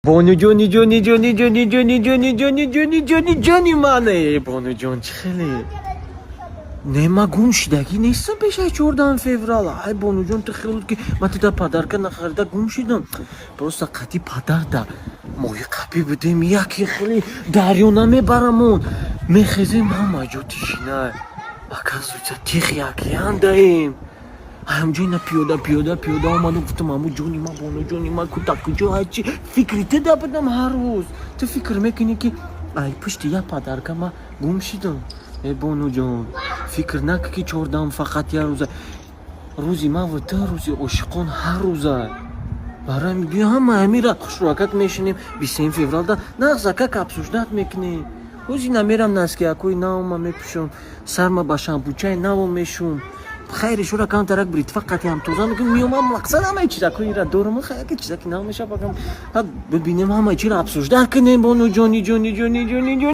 Бонуҷони, ҷони, ҷони, ҷони, ҷони, ҷони, ҷони, ҷони, ҷони, ҷони мане, бонуҷон, чӣ хеле? Не, ма гум шидагӣ нестам пешаи 14 феврал. Ай, бонуҷон, ту хело ки ман туда подарка нахарида гум шидам. Просто қати падарда моҳи қапӣ будем, яке хеле дарё намебарамон. Мехезем, ҳама ҷо тишина. Оказывается, Тихий океан даем. Ҳамҷо ина пиёда, пиёда, пиёда омадам, гуфтам: «Аму ҷони ма, бонуҷони ма, куда, куҷо?» Ҳайчи фикри ту да будам ҳар рӯз. Ту фикр мекунӣ, ки ай пушти як подарка ма гум шидам. Э, бонуҷон, фикр накун, ки 14-ам фақат як рӯза. Рӯзи ман ва ту, рӯзи ошиқон ҳар рӯза. Барои биё, ҳама ҳамира хушрӯакак мешинем, 23 февралда нағзакак обсуждать мекунем. Рӯзи намерам, носки акои навма мепӯшам, сарма ба шампучаи наво мешум. Хайри шура камтарак бритва қатиам тоза мекунем, меомам. Мақсад ҳамаи чизакои ира дорам, яке чизаки нав мешавам, бибинем, ҳамаи чиро обсуждать кунем, бонуҷони, ҷони, ҷони, ҷони, ҷони.